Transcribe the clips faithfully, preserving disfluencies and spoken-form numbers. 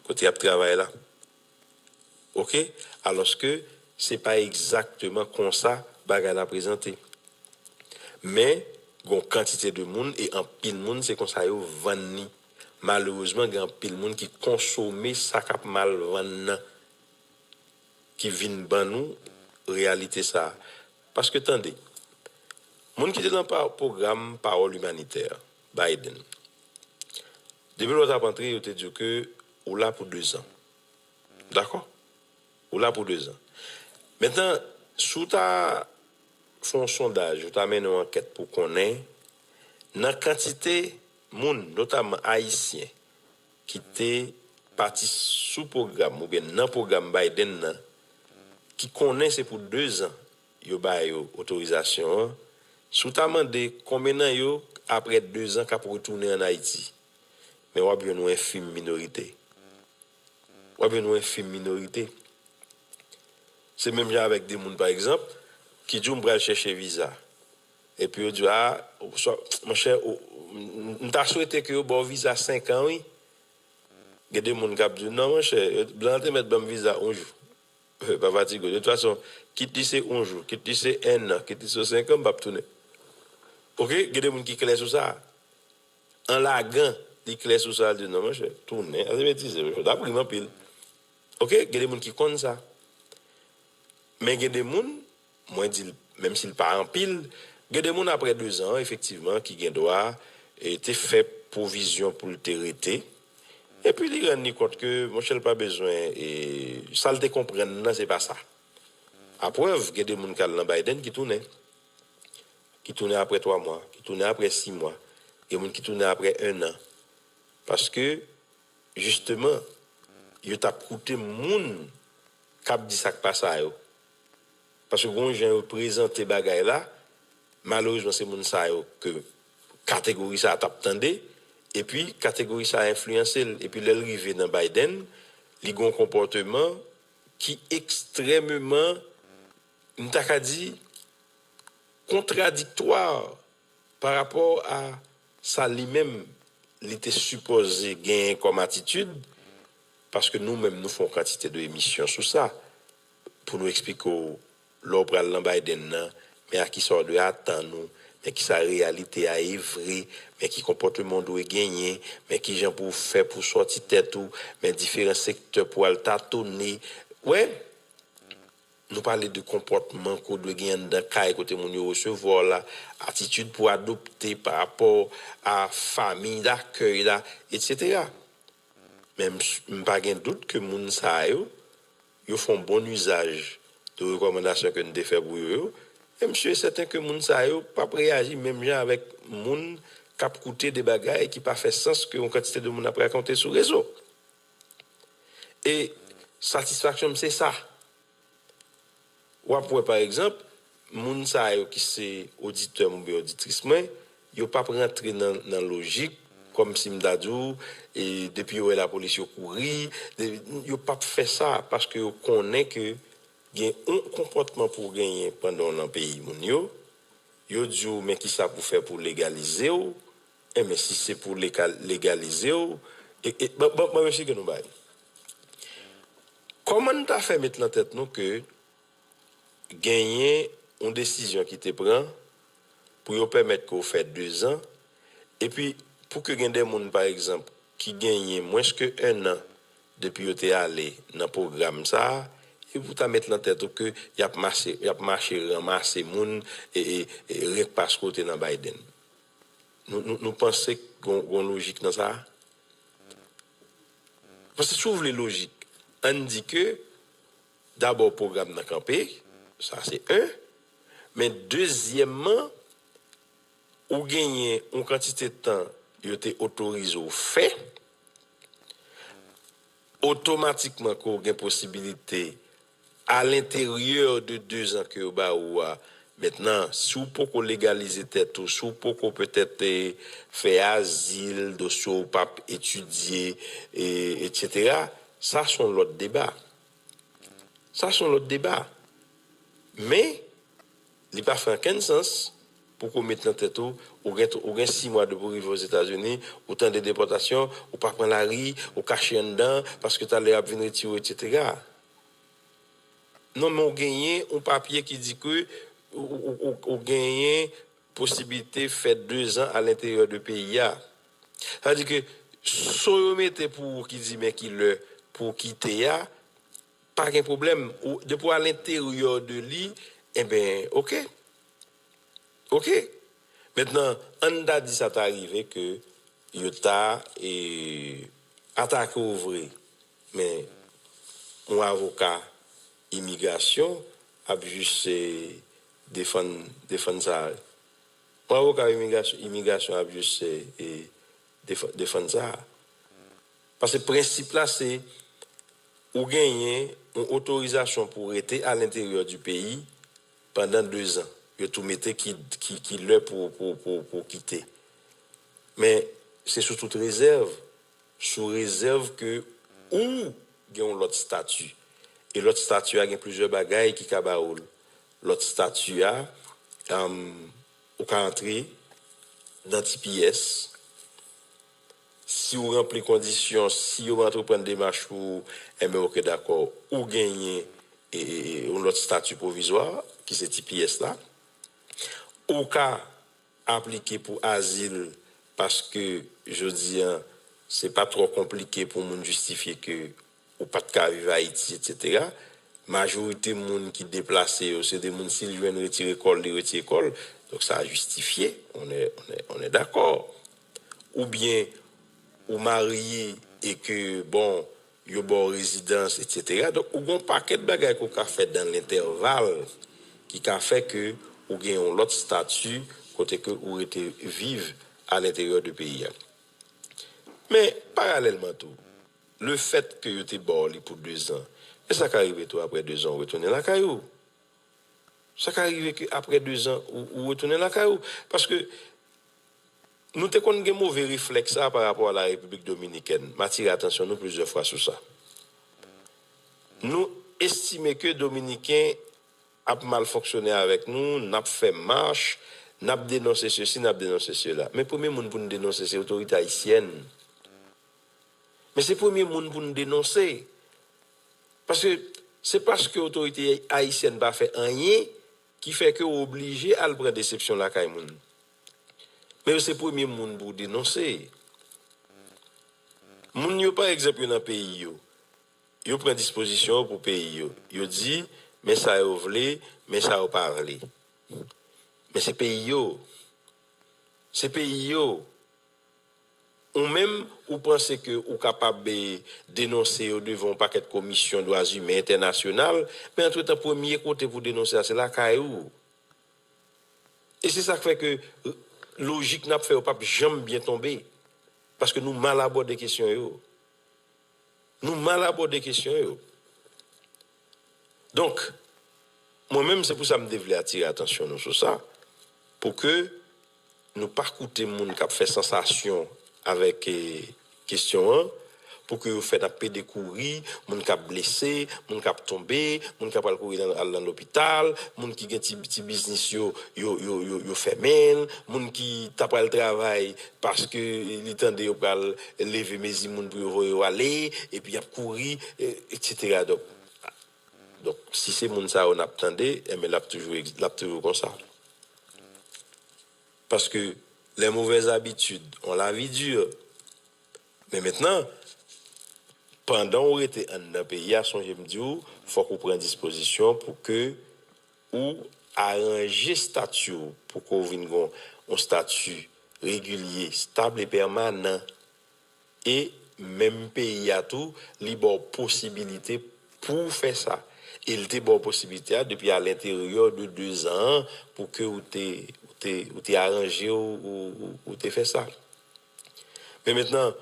kote y ap travay la. Oke? Alòske se pa egzakteman konsa bagay la prezante. Men, gen yon kantite de moun, e anpil moun, se konsa yo vann li. Malerezman, gen anpil moun ki konsome sa k ap mal vann nan, ki vin ban nou reyalite sa a. Paske tande, moun ki te nan pa, pwogram Pawòl Imanitè Biden, depi lè w t ap antre, yo te di w ke ou la pou dezan. Dakò? Ou la pou dezan. Mentnan, si w ta fè yon sondaj, ou ta mennen yon ankèt pou konnen, nan kantite moun, notamman Ayisyen, ki te pati sou pwogram oubyen nan pwogram Biden nan, ki konnen se pou dezan yo ba yo otorizasyon an, si w ta mande konbyen nan yo, apre dezan, k ap retounen ann Ayiti, men w ap jwenn yon enfim minorite. W ap jwenn yon enfim minorite. Se menm jan avèk de moun, pa egzanp, ki di w, "M pral chèche viza." Epi yo di w, "A, monchè, m ta swete ke yo ba w viza senk an, wi." Gen de moun k ap di w, "Non, monchè, blan an te mèt ban m viza yon jou." Pa fatige w. De tout fason, kit li se yon jou, kit li se en an, kit li se senk an, m p ap tounen. Oke? Gen de moun ki klè sou sa. An lagan, li klè sou sa, li di, "Non, monchè, tounen, sa se betize, monchè, w t ap ri m anpil." Oke? Gen de moun ki konn sa. Men gen de moun, mwen di l, menm si l pa anpil, gen de moun apre dezan, efektivman, ki gen dwa, e, te fè pwovizyon pou l te rete. Epi li rann li kont ke, monchè, l pa bezwen, e, sa l te konprann nan, se pa sa. Aprèv, gen de moun k al nan Biden ki tounen. Ki tounen apre twa mwa, ki tounen apre sis mwa. Gen moun ki tounen apre en an. Paske, jisteman, yo t ap koute moun k ap di sa k pa sa yo. Paske gen yon jan yo prezante bagay la, malerezman, se moun sa yo ke kategori sa a t ap tande, epi kategori sa a enfliyanse l. Epi lè l rive nan Biden, li gen yon konpòteman ki ekstrèmeman, m ta ka di, kontradiktwa pa rapò a sa li menm li te sipoze genyen kòm atitid, paske nou menm nou fè yon kantite de emisyon sou sa, pou nou eksplike w lè w pral nan Biden nan, men a kisa w dwe atann ou, men kisa reyalite a ye vre, men ki konpòteman w dwe genyen, men kijan pou w fè pou w sòti tèt ou, men diferan sektè pou w al tatone. Wè, nou pale de konpòtman ke w dwe gen anndan kay kote moun yo resevwa w la, atitid pou w adopte pa rapò a famiy dakèy la, etsetera. Men m, m pa gen dout ke moun sa yo, yo fè yon bon izaj de rekòmandasyon ke n te fè pou yo yo. E m si e sèten ke moun sa yo p ap reyaji menm jan avèk moun k ap koute de bagay ki pa fè sans ke yon kantite de moun ap rakonte sou rezo. E satisfaksyon m se sa. W ap wè, pa egzanp, moun sa yo ki se oditè m oubyen oditris mwen, yo p ap rantre nan, nan lojik, kòmsi m ta di w, e, depi yo wè lapolis, yo kouri, de, yo p ap fè sa, paske yo konnen ke gen yon konpòtman pou w genyen pandan w nan peyi moun yo, yo di w, men kisa pou w fè pou w legalize w, enben, si se pou w legal-, legalize w, e, e, ban, ban, ban m esplike nou bagay. Kòman n ta fè met nan tèt nou ke genyen yon desizyon ki te pran pou yo pèmèt ke w fè dezan, epi pou ke gen de moun, pa egzanp, ki genyen mwens ke en an depi yo te ale nan pwogram sa a, epi pou ta met nan tèt ou ke y ap mache, y ap mache ranmase moun, e, e, e, renk paske w te nan Biden. Nou, nou, nou panse gen, gen lojik nan sa a? Paske si w vle lojik, ann di ke dabò pwogram nan kanpe, sa se en, men dezyèmman, ou genyen yon kantite tan yo te otorize w fè, otomatikman ke w gen posibilite, alenteryè de dezan ke yo ba ou a, mentnan, si w poko legalize tèt ou, si w poko petèt, e, fè azil, dosye w p ap etidye, e, etsetera, sa se yon lòt deba. Sa se yon lòt deba. Men, li pa fè ankenn sans pou ke w met nan tèt ou, ou gen, ou gen sis mwa depi w rive Ozetazini, ou tande depòtasyon, ou pa pran lari, ou kache anndan, paske talè y ap vin retire w, etsetera. Non, men ou genyen yon papye ki di ke ou, ou, ou, ou genyen posiblite fè dezan alenteryè de peyi a. Sa vle di ke so yo mete pou ou ki di men ki lè pou w kite a, pa gen pwoblèm. Ou, depi w alenteryè de li, enben, oke. Oke. Mentnan, ann ta di sa ta rive ke yo ta, e, atake w vre. Men, yon avoka imigrasyon ap jis, e, defann, defann sa. Yon avoka imigrasyon, imigrasyon ap jis, e, e, defa-, defann sa. Paske prensip la, se ou genyen yon otorizasyon pou rete alenteryè di peyi pandan dezan. Yo tou mete ki, ki, ki lè pou, pou, pou, pou kite. Men, se sou tout rezèv, sou rezèv ke ou gen yon lòt estati. E lòt estati a gen plizyè bagay ki ka ba ou l. Lòt estati a, em, ou ka antre nan T P S. Si ou ranpli kondisyon, si yo antreprann demach pou ou, enben, oke, dakò, ou genyen, e, e, e, yon lòt estati pwovizwa, ki se T P S la. Ou ka aplike pou azil, paske, jodi a, se pa twò konplike pou moun jistifye ke ou pa t ka viv Ayiti, etsetera. Majorite moun ki deplase yo, se de moun, si l jwenn retire kò l, li retire kò l. Donk, sa jistifye, on est, on est, on est d'accord. Oubyen, ou marye e ke, bon, yo ba w rezidans, etsetera. Donk, ou gen yon pakèt bagay ke w ka fè dan lentèval ki ka fè ke ou gen yon lòt estati kote ke ou rete viv alenteryè de peyi a. Men, paralèlman tou, lefèt ke yo te ba w li pou dezan, men sa ka rive tou apre dezan ou retounen lakay ou. Sa ka rive ke apre dezan ou, ou retounen lakay ou. Paske nou te konn gen move reflèks sa pa rapò a la Repiblik Dominikèn. M atire atansyon nou plizyè fwa sou sa. Nou estime ke Dominiken ap mal fonksyone avèk nou, n ap fè mach, n ap denonse sesi, n ap denonse sela. Men premye moun pou n denonse se otorite ayisyèn. Men se premye moun pou n denonse. Paske se paske otorite ayisyèn pa fè anyen ki fè ke w oblije al pran desepsyon lakay moun. Men yo se premye moun pou w denonse. Moun yo, pa egzanp, yo nan peyi yo. Yo pran dispozisyon yo pou peyi yo. Yo di, men sa yo vle, men sa yo pa vle. Men se peyi yo. Se peyi yo. Ou menm, ou panse ke ou kapab, e, denonse yo devan yon pakèt komisyon dwa imen entènasyonal, men antretan, premye kote pou denonse a, se lakay ou. E se sa k fè ke, e, lojik n ap fè yo p ap janm byen tonbe. Paske nou mal abòde kesyon yo. Nou mal abòde kesyon yo. Donk, mwen menm, se pou sa m te vle atire atansyon nou sou sa, pou ke nou pa koute moun k ap fè sansasyon avèk, e, kesyon an, pou ke yo fè n ap pede kouri, moun k ap blese, moun k ap tonbe, moun k ap al kouri nan, al nan lopital, moun ki gen ti, ti biznis yo, yo, yo, yo, yo fèmen l, moun ki ta pral travay paske li tande yo pral leve mezi moun pou yo voye yo ale, epi y ap kouri, e, etsetera. Donk, donk, si se moun sa yo n ap tande, enben, l ap toujou egz-, l ap toujou konsa. Paske les mauvaises habitudes ont la vie dure. Men mentnan, pandan w rete anndan peyi a, sonje m di w, fòk ou pran dispozisyon pou ke ou aranje estati w, pou ke w vin gen yon estati regilye, estab e pèmanan. E menm peyi a tou, li ba w posibilite pou w fè sa. E l te ba w posibilite a depi alenteryè de dezan an pou ke ou te, ou te, ou te aranje w, ou, ou, ou te fè sa. Men mentnan,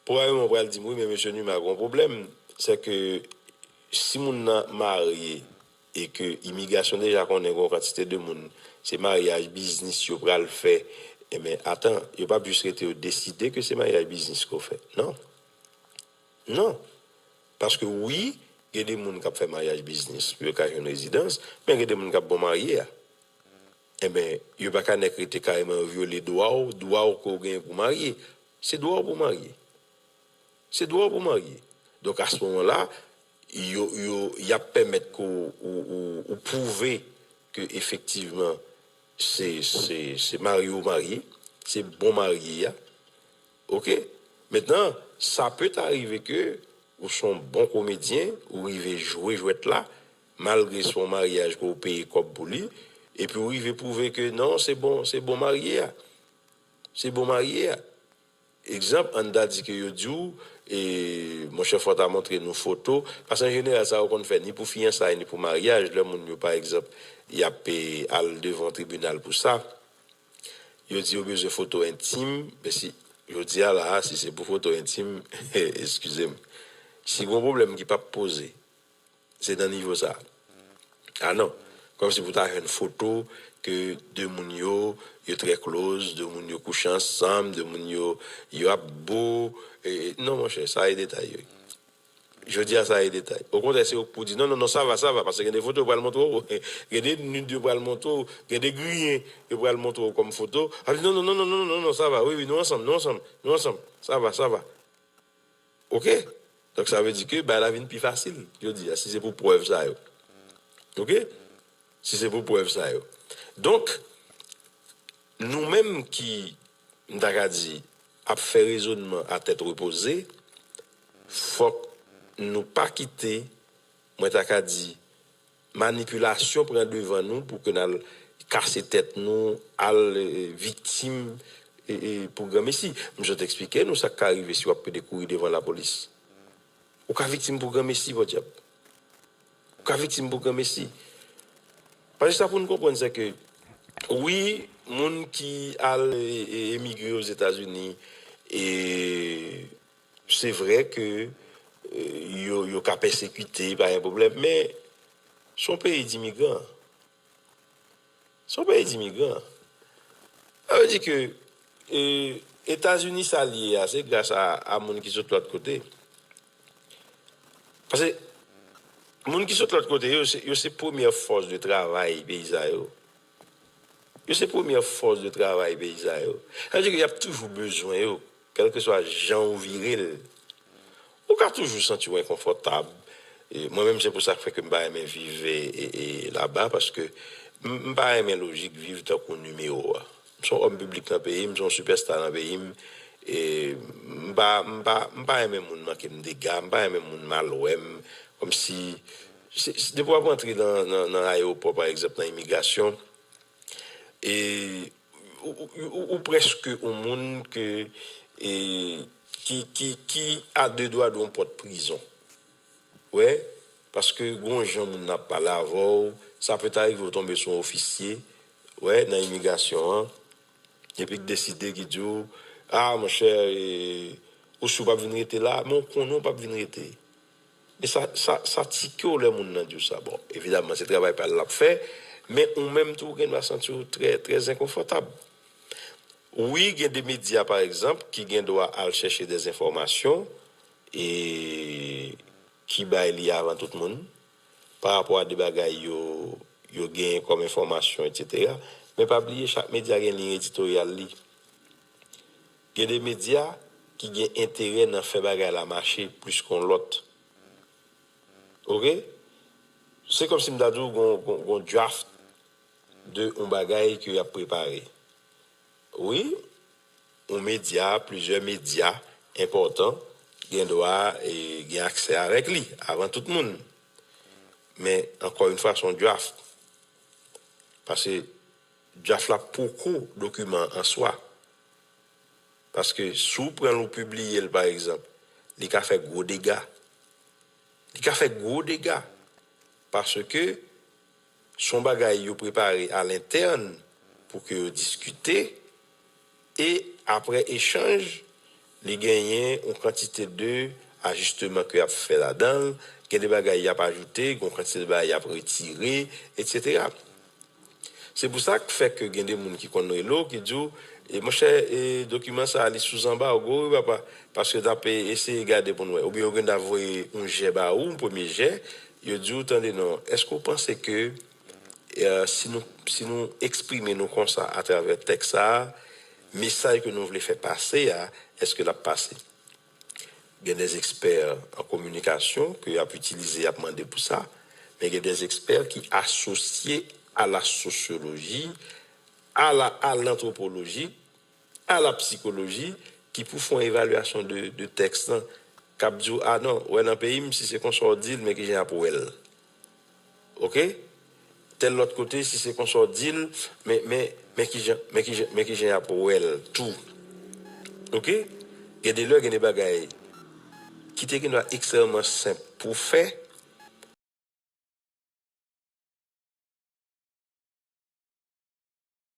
pwobableman w pral di m, "Wi, men mesye Numa, gen yon pwoblèm." Se ke si moun nan marye e ke imigrasyon deja konnen gen yon kantite de moun, se maryaj biznis yo pral fè, enben, atan, yo p ap jis rete yo deside ke se maryaj biznis ke w fè. Non. Non. Paske wi, gen de moun k ap fè maryaj biznis pou yo ka jwenn rezidans, men gen de moun k ap bon marye a. Enben, yo pa ka nèk rete kareman yo vyole dwa w, dwa w ke w genyen pou w marye. Se dwa w pou w marye. Se dwa w pou w marye. Donk, a se moman la, yo, yo, y ap pèmèt ke w, ou, ou, ou pwouve ke efektivman se, se, se marye w marye, se bon marye a. Oke? Mentnan, sa pe ta rive ke ou se yon bon komedyen, ou rive jwe jwèt la, malgre se yon maryaj ke w peye kòb pou li, epi ou rive pwouve ke non, se bon, se bon marye a. Se bon marye a. Egzanp, ann ta di ke yo di w, e, monchè, fò w ta montre nou foto, paske an jeneral, sa yo konn fè ni pou fiyansay, ni pou maryaj, lè moun yo, pa egzanp, y ap, e, al devan tribinal pou sa, yo di yo bezwen foto entim, men si, jodi a la, si se pou foto entim, eskize m, si gen yon pwoblèm ki p ap poze, se nan nivo sa. A non. Kòmsi pou ta jwenn foto ke de moun yo, yo trè close, de moun yo kouche ansanm, de moun yo, yo ap bo. E, non, monchè, sa e detay yo. Jodi a, sa e detay. Okontrè, se yo k pou di, non, non, non, sa va, sa va, paske gen de foto yo pral montre w, gen de nude yo pral montre w, gen de griyen yo pral montre w kòm foto. A di, non, non, non, non, non, non, non, sa va, wi, wi, nou ansanm, nou ansanm, nou ansanm, sa va, sa va. Oke? Donk, sa vle di ke bagay la vin pi fasil, jodi a, si se pou prèv sa yo. Oke? Si se pou prèv sa yo. Donk, nou menm ki, m ta ka di, ap fè rezònman a tèt repoze, fòk nou pa kite, mwen ta ka di, manipilasyon pran devan nou pou ke n al kase tèt nou, al, e, viktim, e, e, pou granmesi. M sot eksplike nou sa k ka rive si w ap plede kouri devan lapolis. Ou ka viktim pou granmesi, podyab. Ou ka viktim pou granmesi. Paske sa pou n konprann, se ke, wi, moun ki al, e, e, emigre Ozetazini, e, se vre ke, e, yo, yo ka pèsekite, pa gen pwoblèm, men se yon peyi d imigran. Se yon peyi d imigran. Sa vle di ke, e, Etazini sa l ye a, se gras a, a moun ki sot lòt kote. Paske moun ki sot lòt kote yo, se, yo se premyè fòs de travay peyi sa yo. Yo se premyè fòs de travay peyi sa yo. Sa vle di ke y ap toujou bezwen yo, kèlkeswa jan ou vire l. Ou ka toujou santi w enkonfòtab. E, mwen menm, se pou sa k fè ke m pa renmen viv, e, e, e, laba, paske m, m pa renmen lojik viv tankou nimewo a. M se yon òm piblik nan peyi m, m se yon sipèsta nan peyi m, e m pa, m pa, m pa renmen moun manke m dega, m pa renmen moun mal wè m, kòmsi, se, se, depi w ap rantre nan, nan, nan ayewopò, pa egzanp, nan imigrasyon, e ou, ou, ou, ou prèske yon moun ke, e, ki, ki, ki a de dwa de yon pòt prizon. Wè, paske gon jan moun nan ap pale avè w, sa pèt arive w tonbe sou yon ofisye, wè, nan imigrasyon an, epi k deside, ki di w, a, monchè, e, ou si w p ap vin rete la, men w konnen w p ap vin rete. Men sa, sa, sa tike w lè moun nan di w sa. Bon, evidamman, se travay pa l l ap fè, men ou menm tou, ou gen dwa santi w trè, trè enkonfòtab. Wi, gen de medya, pa egzanp, ki gen dwa al chèche de enfòmasyon e ki bay li avan tout moun, pa rapò a de bagay yo, yo genyen kòm enfòmasyon, etsetera. Men pa bliye, chak medya gen liy editoryal li. Gen de medya ki gen enterè nan fè bagay la mache plis ke yon lòt. Oke? Se kòmsi m ta di w gon, gon, gon draft de yon bagay ke y ap prepare. Wi, yon medya, plizyè medya enpòtan gen dwa, e, gen aksè avèk li, avan tout moun. Men, ankò yon fwa, se yon draft. Paske draft la poko dokiman an swa. Paske si w pran l ou pibliye l, pa egzanp, li ka fè gwo dega. Li ka fè gwo dega. Paske se yon bagay yo prepare a lentèn pou ke yo diskite, e apre echanj, li genyen yon kantite de ajisteman ke y ap fè ladan l, gen de bagay y ap ajoute, gen yon kantite de bagay y ap retire, etsetera. Se pou sa k fè ke gen de moun ki konn rele w, ki di w, e, monchè, e, dokiman sa a, li sou zanbago, wi, papa, paske n ap, e, eseye gade pou n wè. Oubyen yo gen dwa voye yon jè ba ou, yon premye jè, yo di w, tande non, èske w panse ke, E, si nou, si nou eksprime nou konsa atravè tèks sa a, mesaj ke nou vle fè pase a, èske l ap pase? Gen des experts an kominikasyon ke y ap itilize, y ap mande pou sa, men gen des experts ki asosye a la sosyoloji, a la, a lantwopoloji, a la psikoloji, ki pou fè yon evalyasyon de, de tèks lan, k ap di w, a non, wè nan peyi m, si se konsa w di l, men kijan y ap wè l. Oke? Tèl lòt kote, si se konsa w di l, men, men, men kijan, men kijan, men kijan y ap wè l tou. Oke? Gen de lè, gen de bagay ki te gen dwa ekstrèmman senp pou fè,